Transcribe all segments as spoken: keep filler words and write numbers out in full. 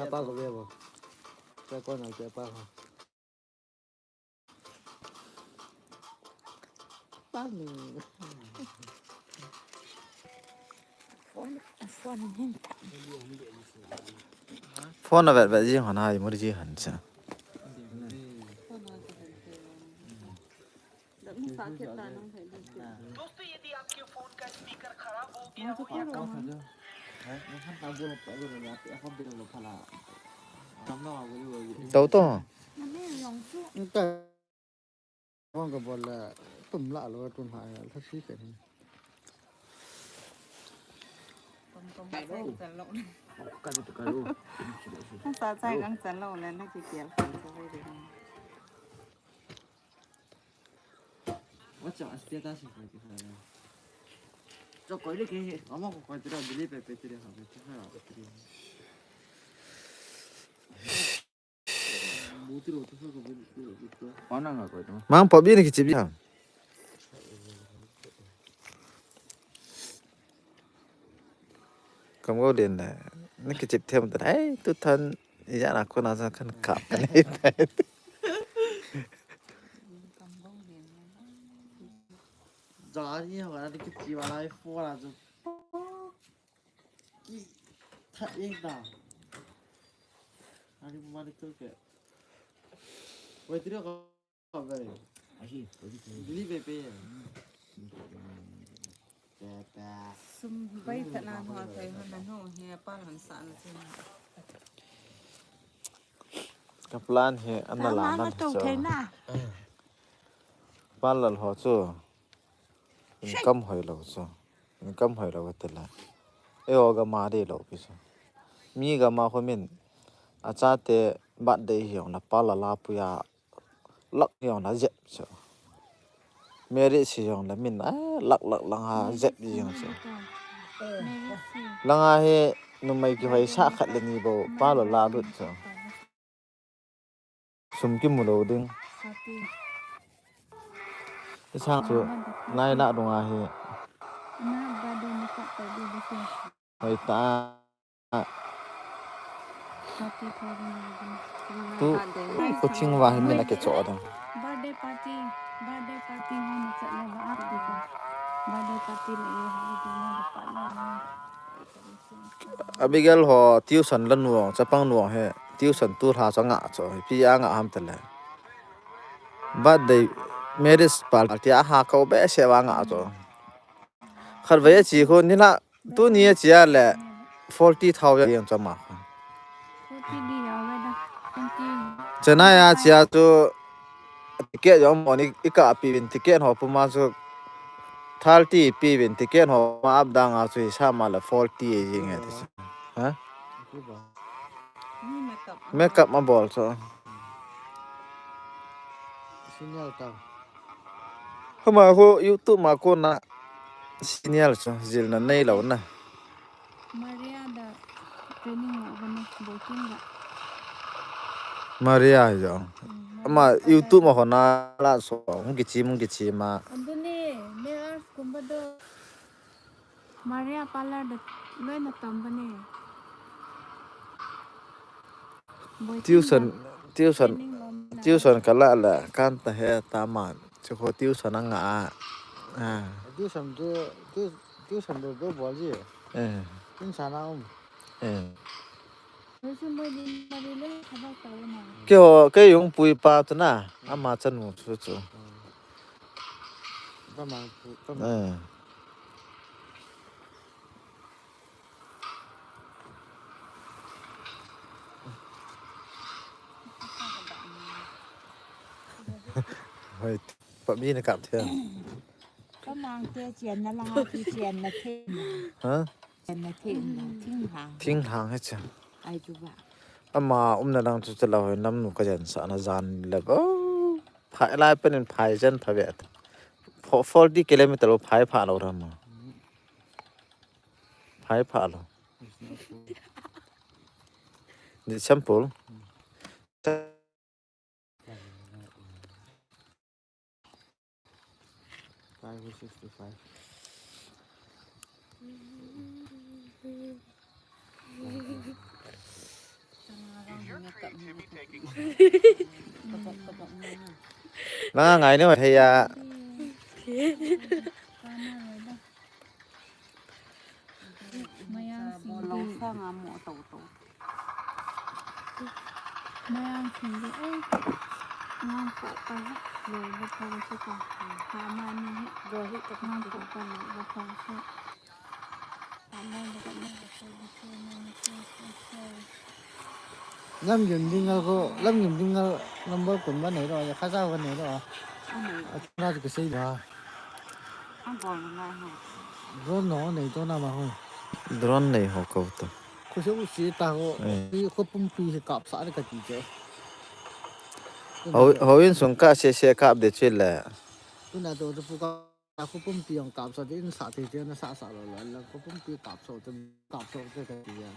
Apa ko bebo. Kaya ko na kaya apa ko. Pang. Phone, phone hin. Phone a vet vet ji hon hai mu ji han sa. Tau to. Phone ka bol la tum la lo tum ha la si ke. Sa chai kang chan lo le na ki kial kang sa ve de. What's your status in twenty-five? Cho koi le ke, ama ko koi tira, bili pe pe tira, ha pe tira, ha pe tira. Mang pa bi ni kichi bi ha. Kam go den da. Ni kichi them da. Ai, tu than ija na ko na sa kan kap kan. Jari ha na kichi wala phone la jo. Ki tha ek da. Ani mani to ke. Wai tiri ko. Ahi, ahi. Bili pe pe. Pe pe. Sum bai tha na ho thei ho na ho he pa han sa na chin. Ka plan hi an na la na to thei na. Plan la ho chu. Income hoi lo chu. Income hoi lo te la. E o ga ma de lo pi chu. Mi ga ma ho min. A cha te birthday hi ong na pa la la pu ya. Lak hi ong na jep chu. Marriage hi ong na min. A lak lak lang ha jep hi ong chu. Lang a hi numei kihoi sa khat le ni bo pa la la lut chu. Sum kimu lo ding. Isang chu nai na dunga hi. Hoi ta. Tu kuching wa hi mina ke cho ding. Birthday party, birthday party ho na cha le ba ap de ko. Birthday party le ye ha de na pa la. Abigail ho tuition la nuang, chapang nuang he, tuition tu lha cha nga cho, pi a nga ham tale. Birthday, marriage party a ha ko be se wa nga cho. Khat ve chi ko ni la, tu ni chi a le, forty thousand yang cha ma. Chennai a chi a tu, ticket jong mo ni i ka pi vin ticket ho puma chu thirty pi vin ticket ho ma ap dang a chu hi sa ma la forty e jing e ti. Ha? Makeup ma bol chu. Senior ta. Hama ho YouTube ma ko na senior chu jil na nei lo na. Maria da training la bana boikin la. Maria jo. Ama YouTube ma hona la so hung kichi mung kichi ma. Anduni me ars kumba do. Maria parlor da loi na tam bane. Boikin la. Tuition, tuition, training la na. Tuition ka la la kan ta he ta ma. Chu ko tuition anga a. Tuition tu, tu, tuition tu do bol ji. Eh. Tuition na um. Eh. Keiho, kei jong pui pa chu na, ama chanu chu chu. Eh. Hoi, pa mi na kap thei. Ka mang te chian na langa ti chian na the. Ha? Chian na the na, thinglhang. Thinglhang he cha. Ai chu ba. Ama umna dang chu chala hoi nam nu ka jan sa na jan le ba. Phai lai pen in phai jan pha vet. Fo-, forty kilometer lo phai pha lo ra ma. Phai pha lo. Ni sample. Five sixty-five. Nanga ngai ne hoi thei a. Mayang sing di. Mayang sing di. Eh. Ngang po pa ha. Lo ba pa si ka. Ka ma ni he. Lo hi ka ngang po pa lo ba pa si. Ka ma ni ka ma ka pa. Lamgim dinga ko, lamgim dinga number kun ba nei lo, ya kha sa ba nei lo. Anei. Atna ka sei ba. Ang bol na ho. Drone no nei to na ma ho. Drone nei ho ko to. Ko se u si ta ho. Eh. I ko pumpi se kap sa ka ti che. Ho, ho in sung ka se se kap de che le. Tuna to to pu ka. Khopumpi jong kapsah te in sah te te na sah sah lo lo la khopumpi kapsah te kapsah te ka ti a.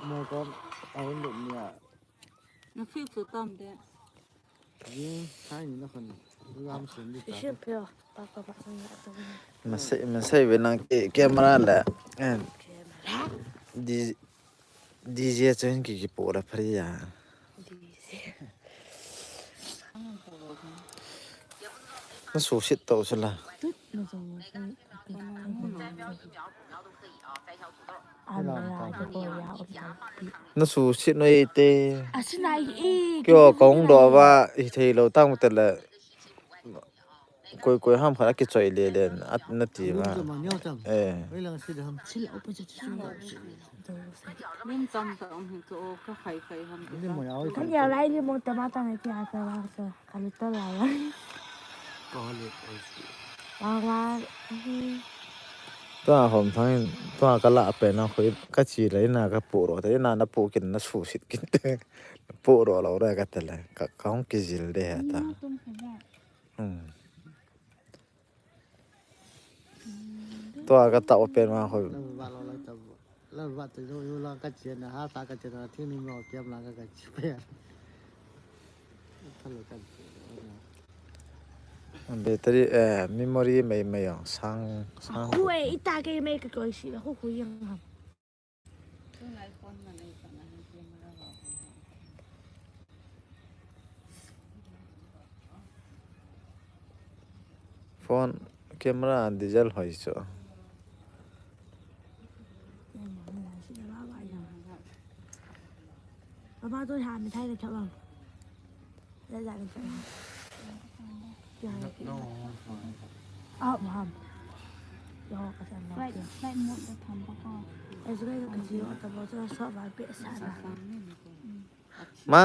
Mo ko a hun lut ni a. Na feel chu tam de. Ye, hai ni na khan. Ram sen ni ta. Ishe pyo, pa ka pa sang ya ta. Masai, masai ve nang ke camera le. Eh. Camera. Di D J chun ki ki pura phari ya. D J. Na susit to sila. Tut na zo. Ama ya ki ko ya o. Na susit no ite. Asina i. Kyo kong do ba i thei lo tang te le. Koi koi ham khat a kichoi le len at na ti ma. Lum cham a neo cham. Eh. Hoi lang si dam. Sil au pa chu chu. Lum cham ta um hi chu o ka khai khai ham ti. Ni ta. Mo ya oi. Kan ya lai ni mo ta ma ta ngai ti a ta la so. Kan ta la la. Ko le oi si. Wa wa. Tua hom thang in, tua ka la pe na khoi ka chi le na ka pu ro te na na pu kin na su sit kin te. Pu ro lo re ka te le. Ka ka hong ki zil de ha ta. Ni ma tum kha ba. Hmm. Tua ka ta open ma ho. La ba lo la ta. La ba te yo yo la ka che na ha ta ka che na thi ni mo kiam la ka ka che pe. Ka lo ka che. Battery, eh, memory mai mai yang sang sang. Khu e ita ke mai ka koi si la khu khu yang ha. Phone camera diesel hoi chu. Papa tôi hàm thì thay là chọn lòng. Dễ dàng là chọn lòng. Ờ, hàm. Yo, ka sa mo. Flight, flight mode da tham pa ko. Ai zai ka ji o ta bo sa so ba pe sa na. Ma,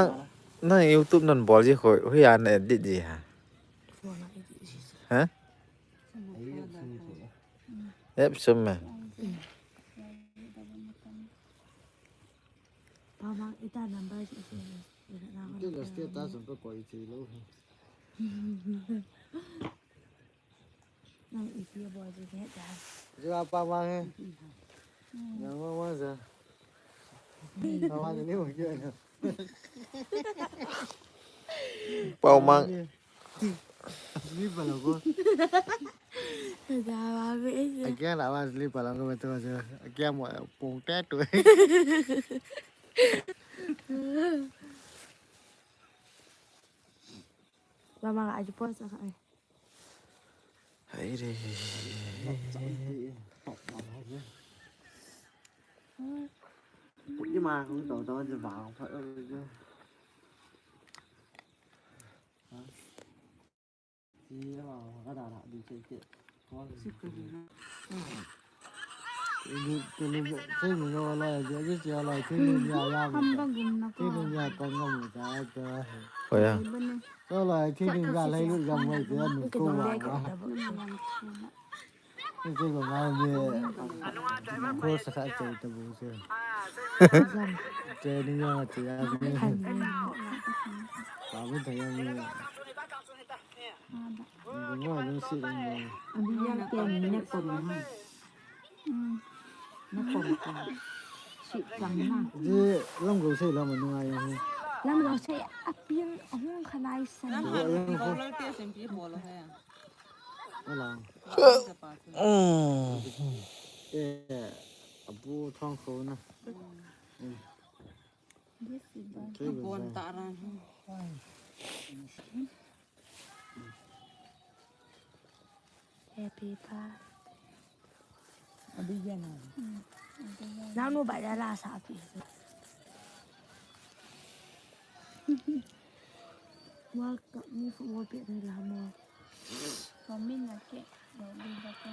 na YouTube non bol ji ko, hui an edit ji ha. Phone na edit ji. Ha? App sum ma. Pamang ita number ji ji. Ita la status ko ko ji lo. Nang iti a boy ji ne ta. Ji a pa ma he. Nang ma ma ja. Pa ma ni mo kya na. Pau mang. Ni pa lo ko. Ja wa be. Again, I was sleep along with us. Again, mo pong te tu. Mama, aji pon sa ai. Hai re. Put ni ma kong to to je ba pha. Ji ma ka da da di che che. Ko si ko ni. Ni ko ni se ni lo la je je lo ti ni ya ya. Ham ba gum na ko. Ti ni ya ko ngam ta ta. Ko ya. Ko la ti ni ya lai lu ya mo ti ya ni ko wa. Ni ko ma ni. Ko sa ka che ta bu se. Che ni ya ti ya ni. Ba bu ta ya ni. Ngo lung si lung mo. Abi ya ke ni ne ko mo ha. Ne ko mo ko. Si chang na. Ji long go sei la mo nung ai ho. Lam lo sei a pin a hung kha nai san. Lam ha ni ko lo te sem pi ko lo he. Ala. Ko sa pa se. Mm. Eh, abu thong ko na. Mm. This is the Bon ta ran. Happy birthday. Abi jana. Nanu ba jala sa pi. World Cup ni football pe ni la mo. Kami na ke. Lo bi ba ko.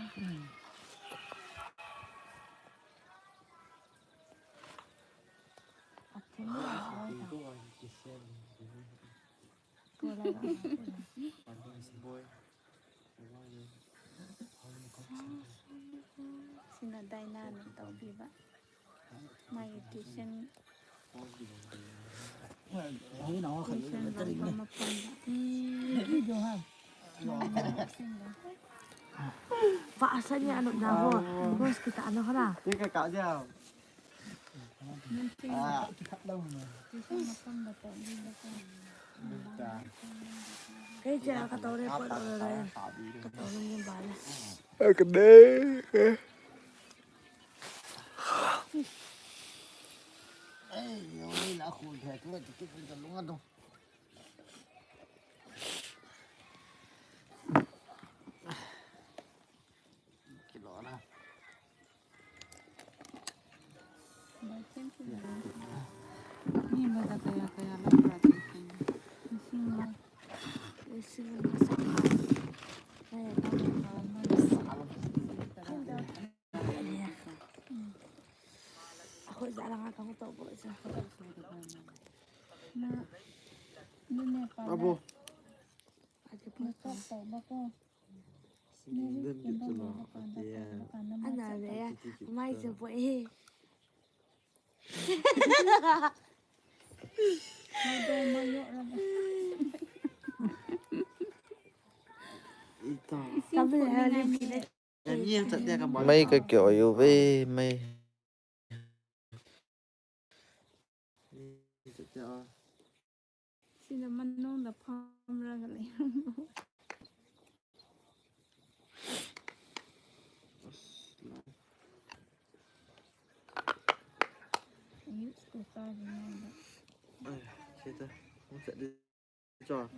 Sina dai na na tau bi ba. Mai tuition. Tuition ba ma pon ba. Ba asa ni anu na ho. Bos kita anu ho na. Ni ka ka dia. Kei cha ka tau re pa re. Ka tau re ba re. Ka de. Ei, yo, ni la khu de tu tu tu tu lunga tu. Kilo na. Ni ba da kaya kaya la pra tu. Sing la. Sing la. Ako sa lang akong tobo sa. Abo. Ana le ya, mai se po eh. Ita. Kabe hali kile. Mai ka kyo yu ve, mai. Sina manung da pham ra ga le. Ayu, school ka ni na da. Ai, sita. Mo sa di. Cho.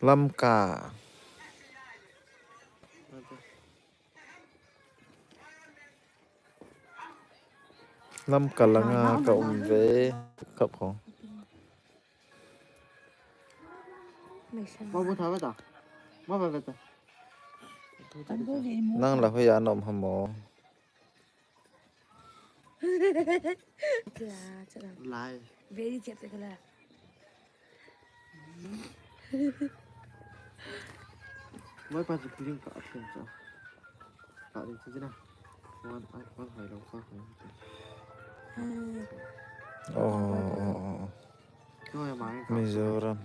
Lamka. Lamka langa ka um ve. Kap ko. Nang la hoiya na um ham mo. Lai. Very chapter kala. Mai pa chu clean ka action cha. Ka ding chu na. Wan ai wan hai lo ka. Oh, oh, oh. Mizoram.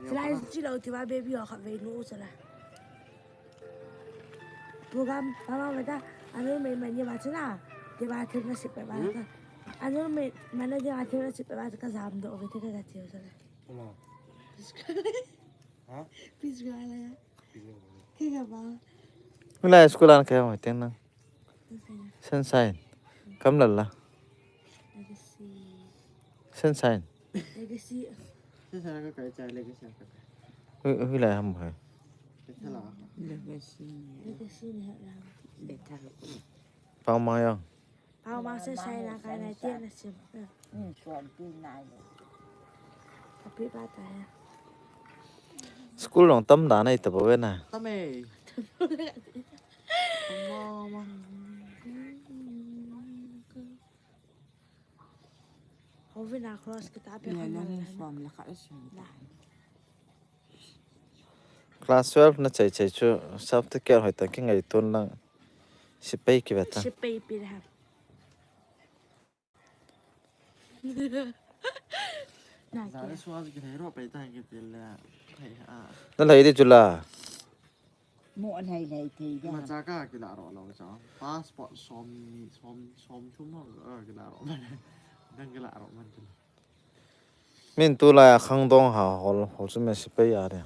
Sila chilo tiva baby ho khat vei nu sila. Program mama beta anu me mani ba chila. Te ba thil na sip ba ka. Anu me mana te ba thil na sip ba ka jam do ve te ka ti sila. Please go la. Ke ka ba. Mila school an ka mo teng na. Sunshine. Kam lalla. Sunshine. Hui, hui lai ham hai. Pao ma yang. Pao ma Sunshine na kai na tia na sim. Happy birthday. School long tam da nai ta bo ve na. Tam e. Class twelve na chai chai chu safety care hoi ta ki ngai tun lang. Sipai ki ve ta. Sipai pi da. Na lai di chu la. Mo lai lai thei da. Ma cha ka kila ro lo cha. Passport som ni som som thum no kila ro man. Dang kila ro man. Min tu lai a khangdong ha hol hol chu me sipai a de.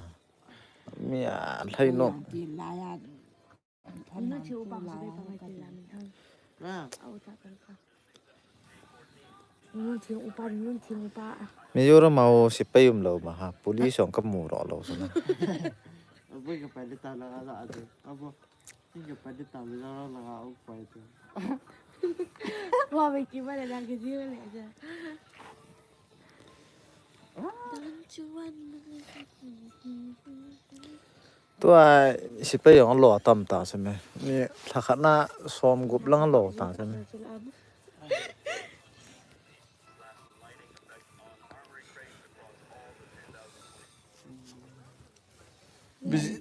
Mi a lai no. Ti lai a. Mizoram a ho sepai umlou ma ha, police jong kamu lou lou sana. Abo ka pai le ta la la ade. Abo. Ka pai le ta la la la o pai tu. Wa me ki ba le na ki di le ja. Don't you want me? Tua sepai jong lo tam ta se me. Ni lhakhat na som gup lang lo ta se me.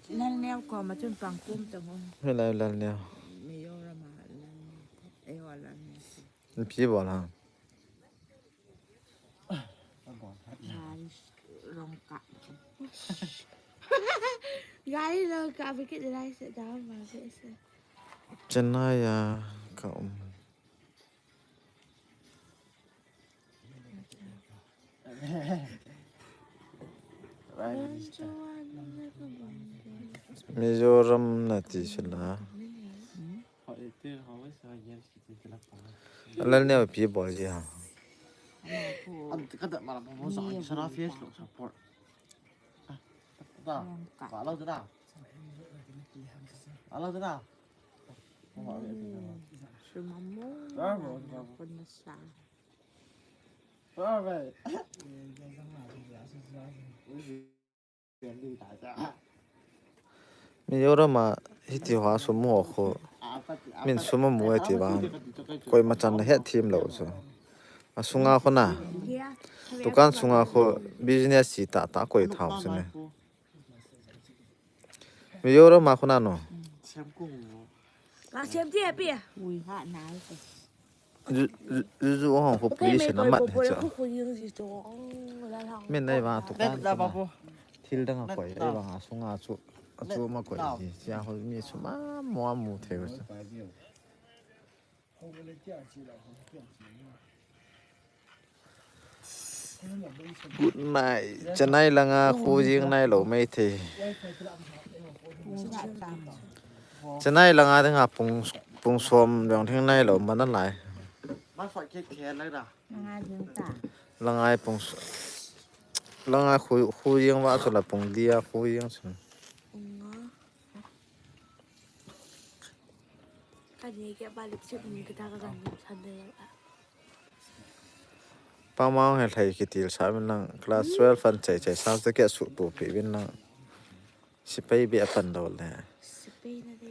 Lal neo ko ma chun pang kum ta mo. Hello, lal neo. Mizoram a lal neo. Ei wa lal neo. Pi bol ha. Gari long ka. Gari long ka, bikit lai se da ma se se. Chennai a ka um. Mizoram na ti sila. Lal neo pi bol ji ha. An ka da mala mo sa ni sana face lo support. Ta. Ka lo ta. Ka lo ta. Sumamo. Bravo, bravo. Bravo. Mizoram a hiti ho a sum ho khu min sum amu e ti vang koima chan na het thim lou chu. Asunga khu na dukan sunga khu business chi tah tah koi thau chu ne. Mizoram a khu na no. Ka sem ti api. Ui ha nai. Ju ju ju hong khu police na mat he cha. Min nai va tu kan. Thil dang a koi, ei vang a sunga chu, a chu ma koi ji, sia ho mi chu ma mo a mu thei ko chu. Good night. Chennai langa khu jing nai lou mai thei. Chennai langa dinga pung, pung som jong thing nai lou mana lai. Langa pung s-, langa khu, khu jing va chu la pung dia khu jing sun. Kani ke ba lipstick ni kita ka kan san de. Pamang he thei kitil sa min lang class twelve an chai chai sa te ke su tu pi bin lang. Sipai bi apan dol le. Sipai na de.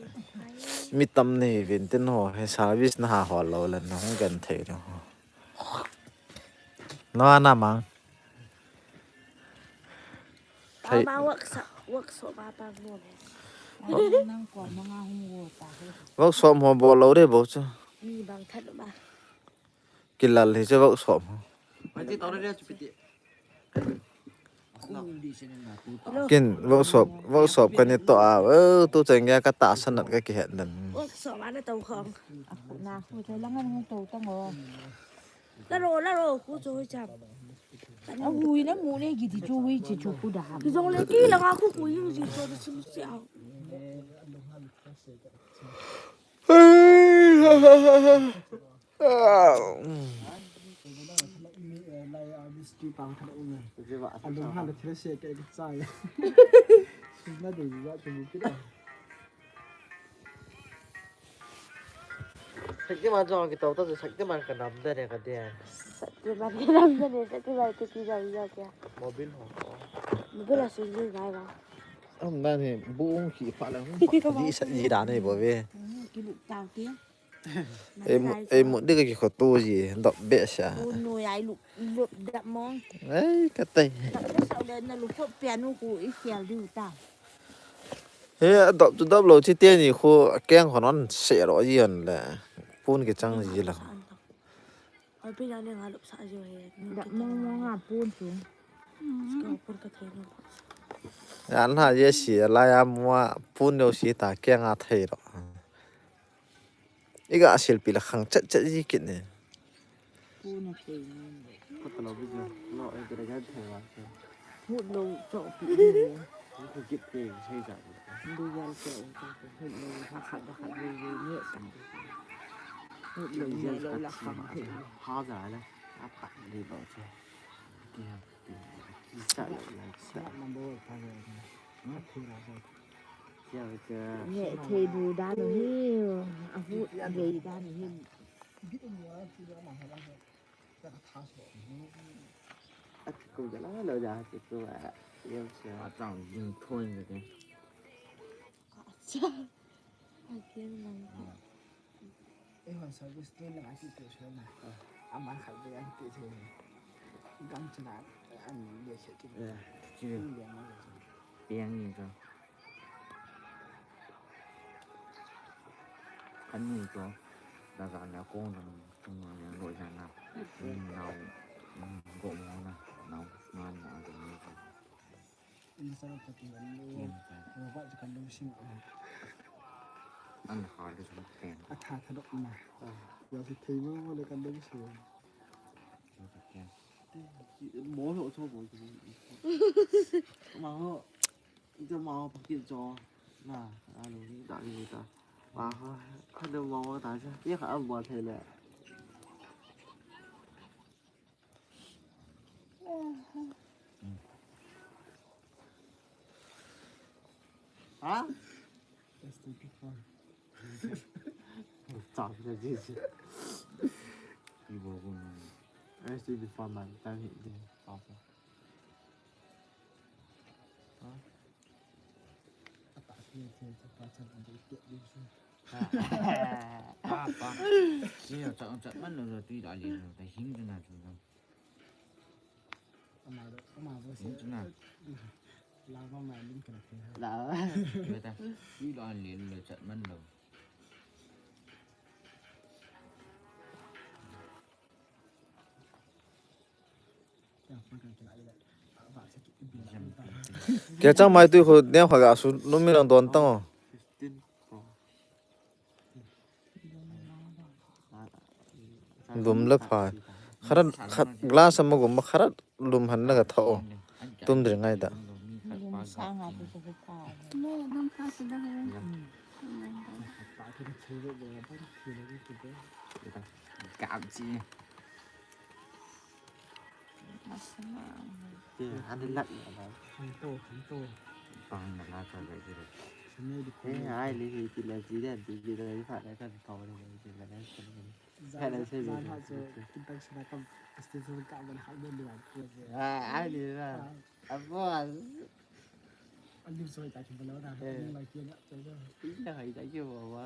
Mi tam ni vin tin ho he service na ha ho lo le na hung gan thei lo. No na mang. Thei. Ama workshop, workshop apa mo. Nang ko manga hung wo ta. Workshop mo bo lo de bo chu. Mi bang that ba. Kilal hi chu workshop. Kin workshop, workshop kani to a, eh, tu chang ya ka ta sanat ka kihet dan. Workshop ana to khong. Na, ko to lang an to ta ngo. Laro, laro, khu chu hoi cham. A hui na mu ne kiti chu hui chi chu khu da. Ki jong le ki la nga khu khu yu ji chu da sim sia. Shaktiman jong kito to, Shaktiman ka nam da ne ka dia. Shaktiman ka nam da ne, Shaktiman ka ti jong jong kya. Mobil ho. Mobil a sing jing gai ba. Am dan he bu ung ki pha la hung pha di sa di da ne bo ve. Ki lu tau ti. Ei mu, ei mu di ka ki kho to ji, dop be sa. Bu nu ya lu, lu dap mong. Ei, ka tai. Dap sa le na lu kho pian nu ku i sial di ta. He, a dop chu dop lo chi te ni khu, a keng khon on se ro ji on le. Pun ki chang ji la. Oi, pi na le nga lop sa ji he. Dap mong mong a pun chu. Ka pun ka thei no. Ya na ye si la ya mua pun yo si ta keng a thei ro. Iga silpi la khang chet chet ji kit ne. Pun a thei ne. Ka ta lo bi jo. Lo e ka ga thei wa. Pun lo cho pi ne. Ko kit ke sei ja. Dui gal ke u ta ke. Hut lo ha khat da khat dui dui ni sa. Hut lo ni lo la kham ke. Ha ja le. A phat ni lo che. Ki ha. Ki sa lo la sa. Number one pa le. Hmm? Ka thu la sa. Ki ha ke. Ni thei bu da no hi. A hut gei da no hi. Bit ni wa ki da ma ha la. Ati ko jala lo ja ati ko a. Yau se. A chang jing thoi ni ke. Acha. Again lang. Eh, hon service tu na ati ko se na. Ama khat be ati ko se. Gam chana an le se ki. Eh, ki. Piang ni ko. Kan ni ko. Da ga na ko na. Tum na ya lo ja na. Nau. Go mo na. Nau. Na na ga ni ko. Ina sa ka ti wan lo. Ina sa. Ro ba ti kan lo sim. An ha de sum ken. A tha tha dok na. Ya ti thei mo mo le kan lo sim. Ro ta ken. Mo lo cho mo. Ma ho. Cho ma ho pa ki cho. Na, a lo ni da ni ta. Ma ho. Ka de mo ta cha. Ye ka an mo thei le. Ha? That's the big one. Chao le ji ji. Ibo ko na. That's the big one man. Tao hi de. Papa. Ha? Apa sih yang saya cakap macam tu? Pa, pa. Sino, chak, chak man lo, lo, tui da le lo, ta hing tu na tu lo. Ama lo, ama lo, hing tu na. La ma ma lim ka na ke. La. Beta, tui da le lo, chak man lo. Kei chang mai tui khu neo kha ga su lum mi lang don tang o. Lum le pha. Kharat, khat glass ama gum ma kharat lum han la ga tha o. Tum dri ngai da. Lum sa nga tu tu pa. No, dam pha su da. Gam chi. Te, ade lak na ba. Hanto, hanto. Pang na la ka ba ji. Sene di ko. Eh, ai le hi ti la ji da, di ji da, i pha da ka ko le ji la da. Ka da se ji. Kita sila kam station ka ban ha de ni ba. Ah, ai le la. Abo. Alim so ta ki bala da. Ni ma ki na. Ina hai ta ki ba ba.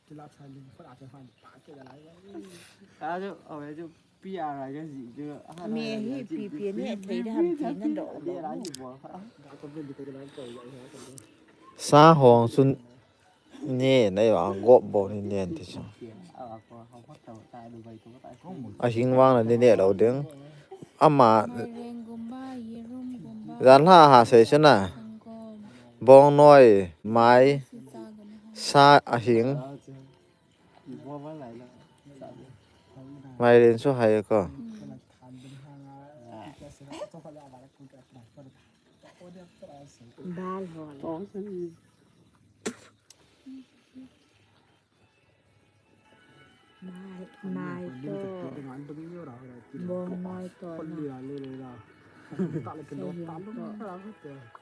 Kila sa lim ko ate han pa ke da lai. A jo, a jo, P R a jo ji jo. Me hi P P ni thei da ham ti nan do. Sa hong sun ne na yo a gop bo ni nen ti sa. A hing vang na ni ne lo ding. Ama. Mairen gumba, yerum gumba. Jan ha ha sei se na. Sangom. Bongnoi, mai, sa ahing. Mairen su hai ko. Bal ho. Mai, mai to. Bongnoi to na.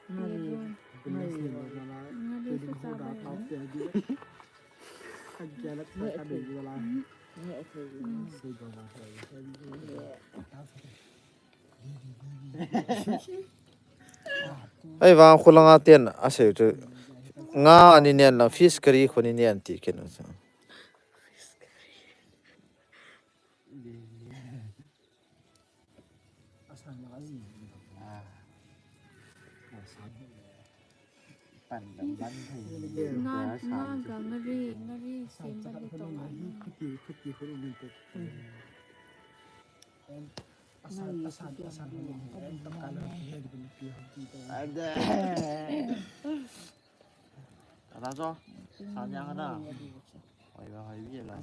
Ngari, ngari. Ngari sa sa ba. Ei vang khu langa ten a sei chu. Nga ani nen lang fish curry khu ni nen ti ken u chu. Nga, nga ga ngari, ngari sem ba le to. Ada. Ada jo. Sanya kana. Hoi ba hoi bi la.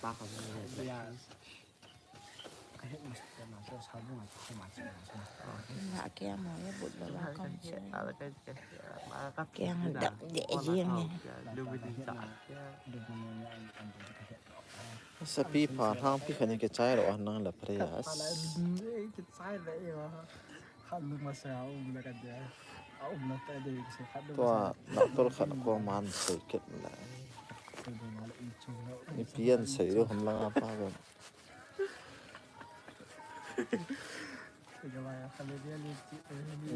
Ba ka ni. Ya. Nga kia mo ya but lo ba kong che. Kia nga dap de jing ni. Sapi pha hang pi khani ke chai ro nang la pre as. Tua doctor khat ko man sei ket la. Ni pian sei ro ham lang apa ga.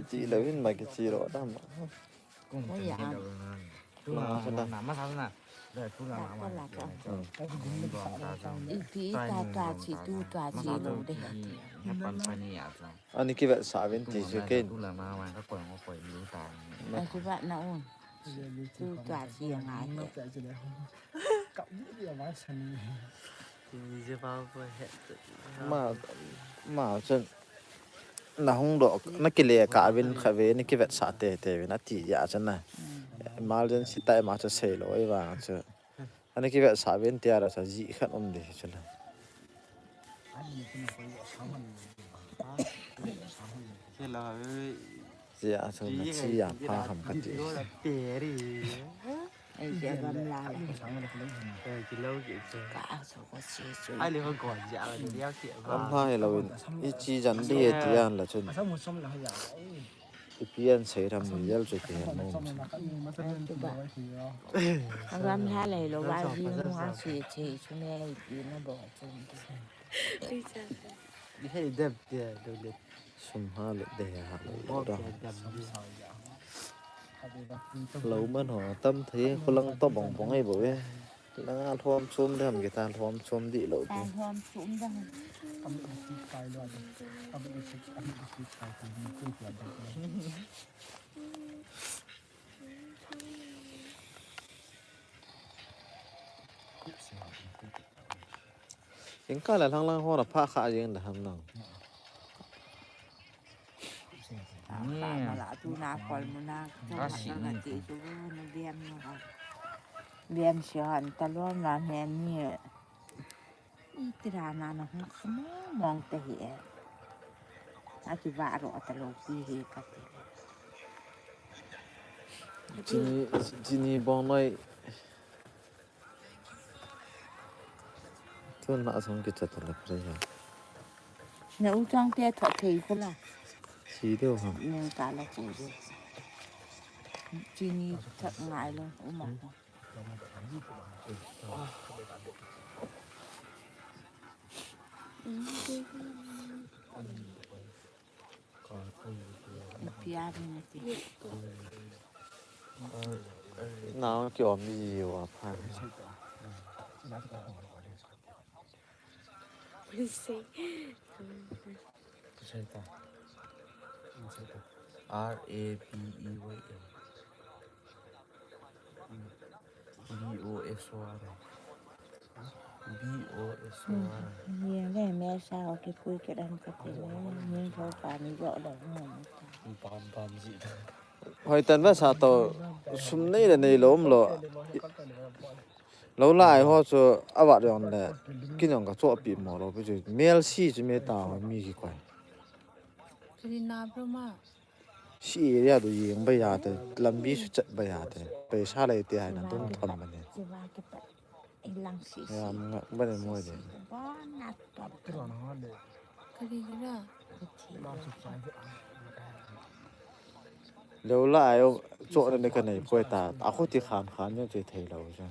Ti lo hin ma ke chi ro da ma. Ipi ta ta chi tu ta chi lo de. Ani ki vet sa ven ti se ken. Aki vet na un. Tu ta chi ngai. Ma ma chun na hung do na ki le ka vin kha ve ni ki vet sa te te vin ati ya chun na. Emergency time ma chu sei lo i vang chu. Ani ki vet sa vin ti ara sa ji khat um de chu na. Hello, Chia chu na chia pha ham kati. Ei, chia gamla le. Ka a so ko chi chu. Gamla he lo in. I chi jan di he ti an la chun. I pian sei ram ni yel chu ti he mo. Gamla le lo wa ji mo a chi chi chu me i pi na bo chun. Sum ha le de ha le da. Lo man ho tam thei khulang to bong bong ei bo e. Langa lhom chum de ham kita lhom chum di lo. Lhom chum de. Jingkah le lhang lang ho na pha kha jing da ham nang. Pha kha na la tu na kol mu na. Ka si na ti tu na biam na. Biam si han ta lo na he ni. Itira na na hung kha mong mong te hi e. Aki va ro ta lo pi hi ka ti. Chini chini bong noi. Tun na song ki chat la pre ya. Na u chang te tho thei ko la. Si deu ha. Neng ka la ko deu. Chini thak ngai lo u ma. Nang ki om ni ji wa pha. What is it? R A B E Y A. B O S O R. B O S O R. Ye le me sa o ki pui ke dan ka te le ni tho pa ni jo lo mo. Bam bam ji. Hoi tan va sa to sum nei le nei lom lo. Lo lai ho chu a va don le. Kin jong ka cho pi mo lo pi chu. Mel si chu me ta ho mi ki koi. Kani na bro ma. Si area du yeng ba ya te, lambi su chat ba ya te, paisa lei te hai na dum tham ba ne. Chi ba ki pa, i lang si si. Ya, nga ba ne mo de. Ba na to. Kari ra. Lo la ayo, cho na ne ka nei poi ta, a khu ti khan khan ne che thei lo cha.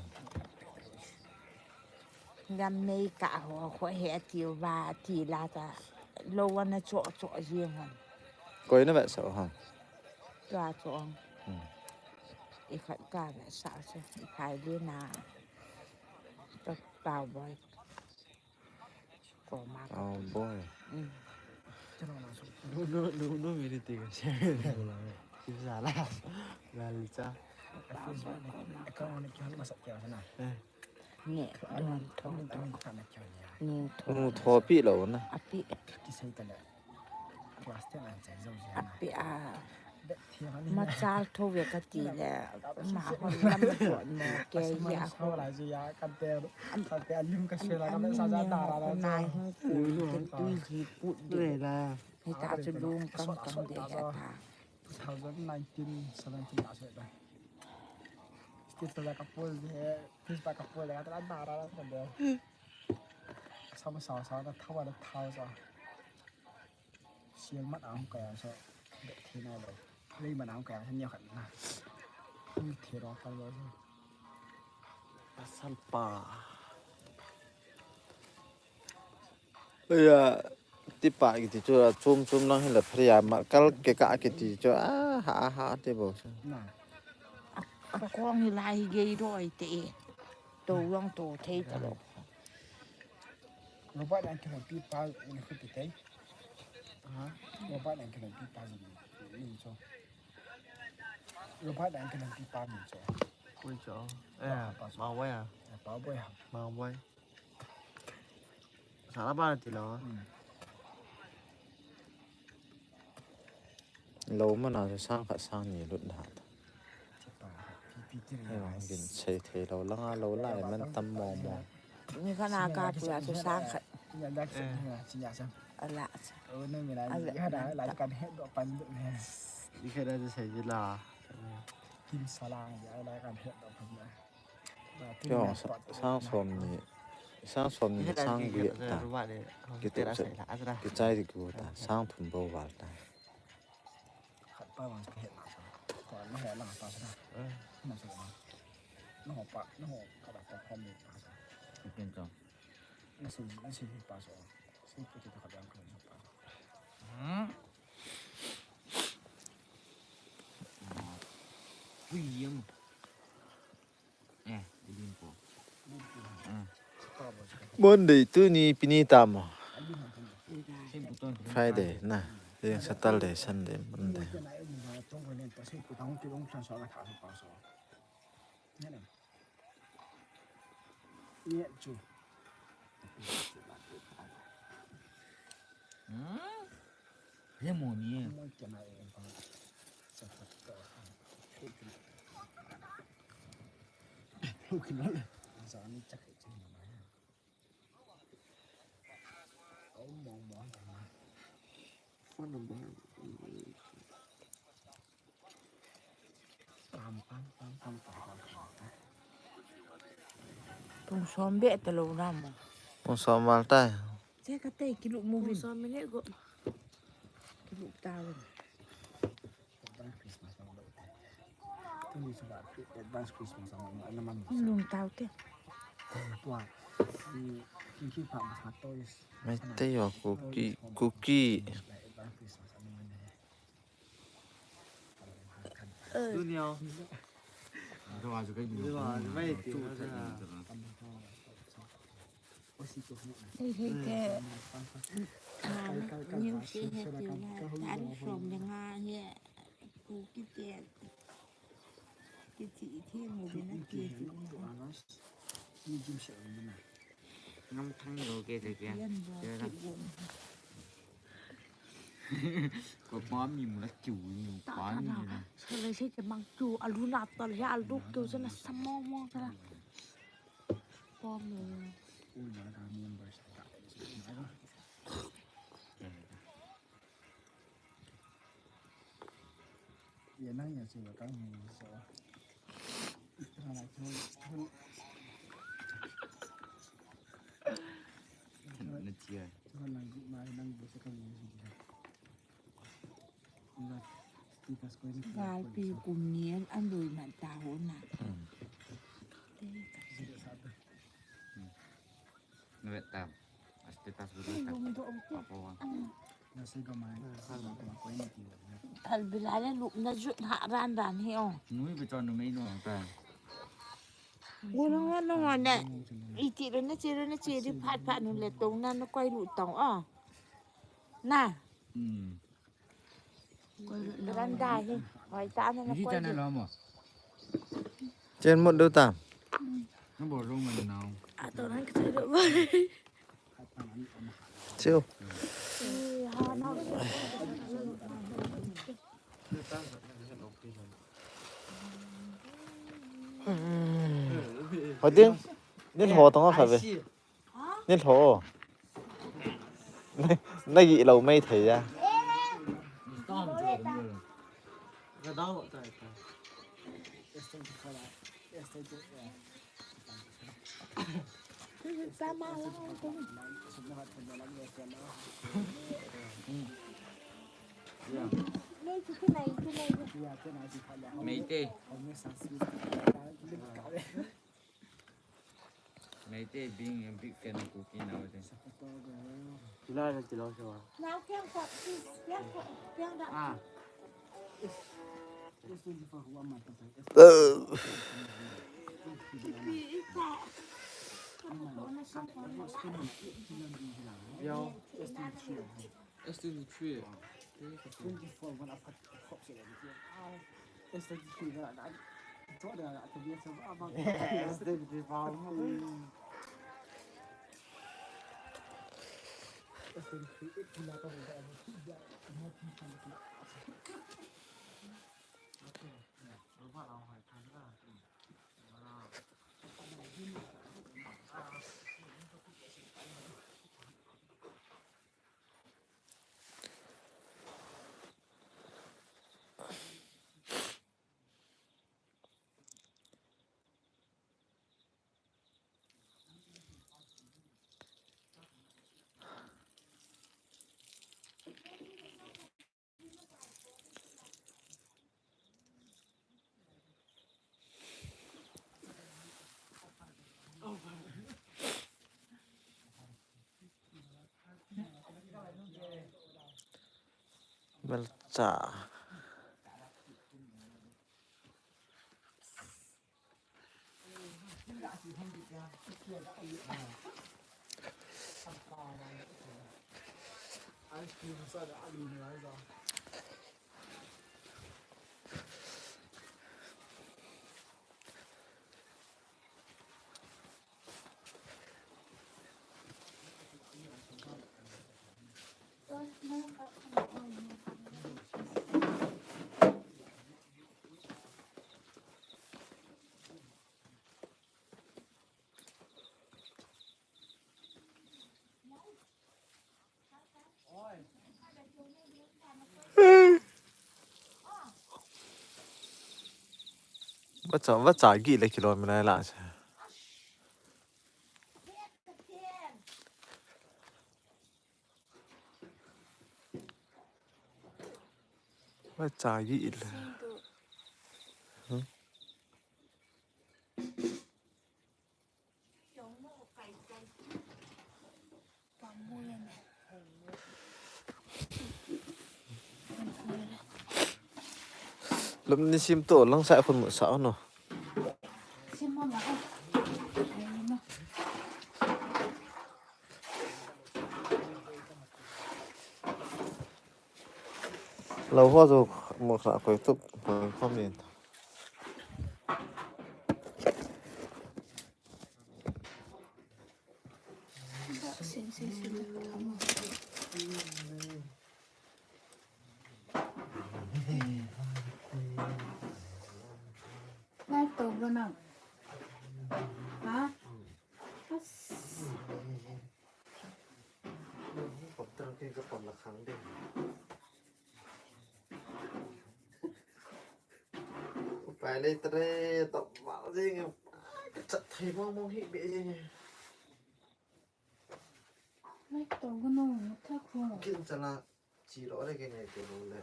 Gam mei ka ho, ho he ti va ti la ta. Lo wa na cho cho jing han. Koi na vet sa ha. Tua cho ang. Hmm. I khat ka vet sa sa, i phai le na. Ta pau boi. Ko ma ka. Pau boi. Hmm. No, no, no, no, meri te ka. Kisa la. Gal cha. Pau boi ko ma ka. Eh. Ne, don tho, don. Ne tho. Nu tho pi lo na. Api. Api a. Machal tho ve kati le, ma hon lam ko mo ke ya ko. Am, am, am, nai hung ko, ken tui hi put de. Hita chu lung kang kang de heta. Two thousand nineteen, seventeen la se da. State la ka pol de, Christmas ka pol de, ka ta da da da de. Sama sa sa da thawa da thawa sa. Sial mat ang kaya so. Thina lo. Lei mat ang kaya so nia khat na. Thira kal lo. Pasal pa. Aya, tipa kiti chu, chum chum lang hila phria ma kal ke ka kiti chu, a ha, a ha, ti bo chu. Na. A, a kong hi lai hi gei roi te e. To wang to thei ta lo. Robot ang kena pi pa in khu ti tei. Ha? Robot ang kena pi pa zin. Min cho. Robot ang kena pi pa min cho. Kui cho. Eh, pa so. Ma wai a. Eh, pa boi ha. Ma wai. Sa la ba ti lo. Hmm. Lo mana chu sang khat sang ni lut na ta. Hei, gin sei thei lo langa lo lai man tam mo mo. Ni kha na ka pu ya chu sang khat. Ala. Ala. Ni kha da chu sei ji la. Kin salang ya la kan het do pan. Kyo sa-, sang som ni, sang som ni, sang viet ta. Kitu chu, kichai di ku ta, sang thum bou val ta. Khat pa vang ka het na sa. Ko na he lang pa sa. Na sa. Na ho pa, na ho ka da pa pa mi pa sa. Ken to. Na si, na si pa sa. Si ku ti ta ka da ka pa sa. Hmm. Ui, yum. Eh, di din po. Eh. Monday, tuni, pini tamo. Friday, na. Then Saturday, Sunday, Monday. Hmm? He mo ni. Pung som be ta lo na mo. Pung som val tai. Che ka te kilu mu vin. Pung som minute go. Kilu ta vin. Advance Christmas ang lo. Tuni sa ba, advance Christmas ang lo. Ano man. Nung tao te. Tua. Kiki pa mas mato is. Mai te yo, Kuki, Kuki. Advance Christmas ang lo. Hei, hei, ke, ah, new se he tu la, tan som le nga he, ku ki te, ki ti the mo be na ke tu. Ngam thang lo ke te ke. Ko pa mi mu la kiu ni pa ni na. Sa le se ke mang kiu, alu na to le, alu kiu se na sa mo mo sa. Pa mo. Galpi kum ni an doi man ta ho na. Na vet tam. A status ko ta. Papa wa. Thal bilai le lupna jut ha ran ran hi o. Nui be chon numei nu ta. Ngu nung nung ne. Iti ro na che ro na che di phat phat nu le tong na na koi lu tong o. Na. Hmm. Veranda hi. Hoi ta na na koi. Chen mut du ta. Na bo rong man nau. A to nan ka che do. Chiu. Hoting, nilho tong a kha ve. Nilho. Nagi lo mai thei ya. Meitei. Meitei being a big fan of Kuki nowadays. Kila na kila siya. Now, kya kya, kya kya, kya kya. Ah. Yo, S twenty-three. Twenty-four, one of the cops. S twenty-three, one of the, S twenty-four. Melcha. Vacha, vacha gi le kilo mina la se. Vacha gi le. Lum ni sim to lang sa khun mu sa no. Lo ho jo mo sa koi tup khom in. Live tobou nang. Ha? As. Upai le tre to ma jing. Ka chat thei mong mong hi be jing. Live tobou nang, tha ko. Kin chala chi lo le ke ne ke lo le.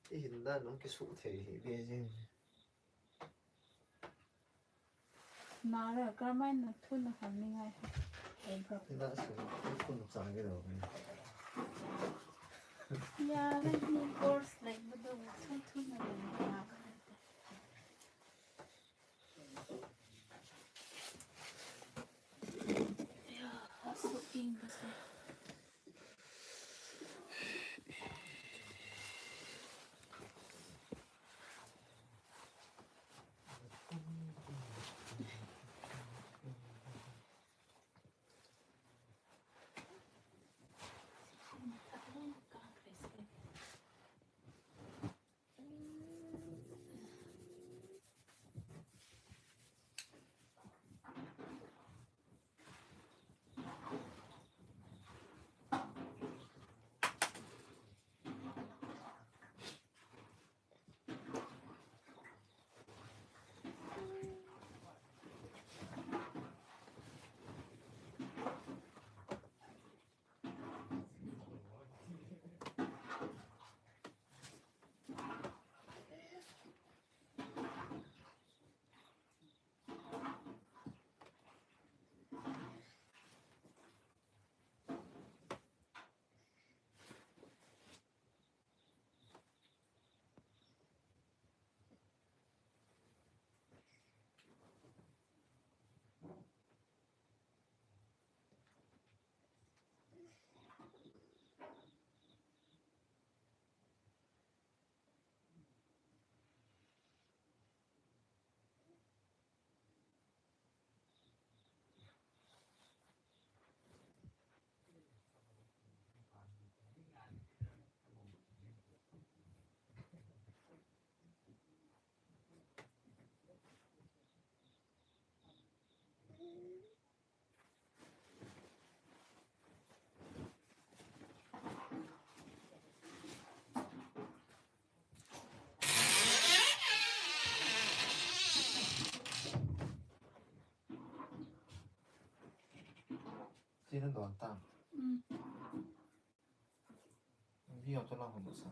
I hin da nong ki su thei hi be jing. Nara, karamai na thu na ham ni ngai. Ei ka. Ina su thu na chang ke lo. Ya, like ni course, like, bu do, thu thu na le na. Ya, so ing ba se. Ina don ta. Mm. Video to lang hon sa.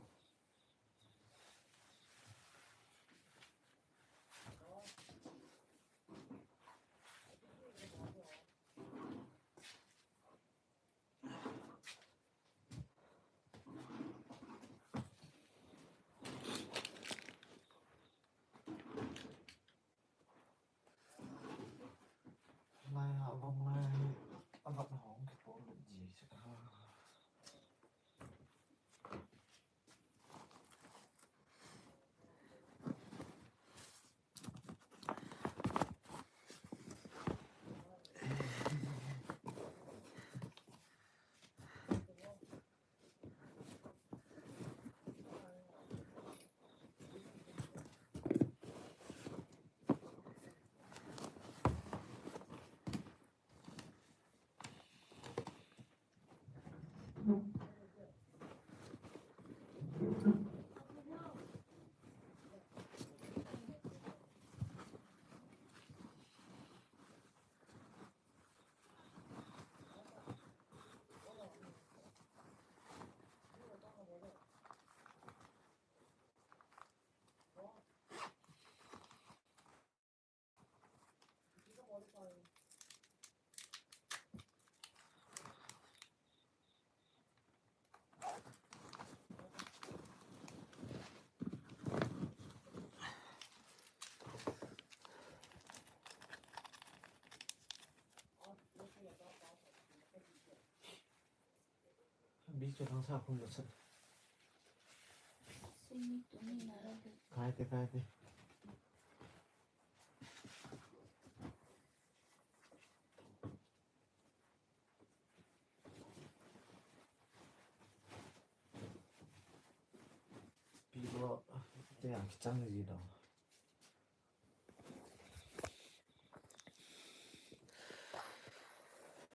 Lai ha vong lai hi, a vat hong kipol lut ji se ka. Bi chu thang sa khum lo chan. Sini tu ni na ra de. Kai te, kai te. Pi lo, te a kichang ji do.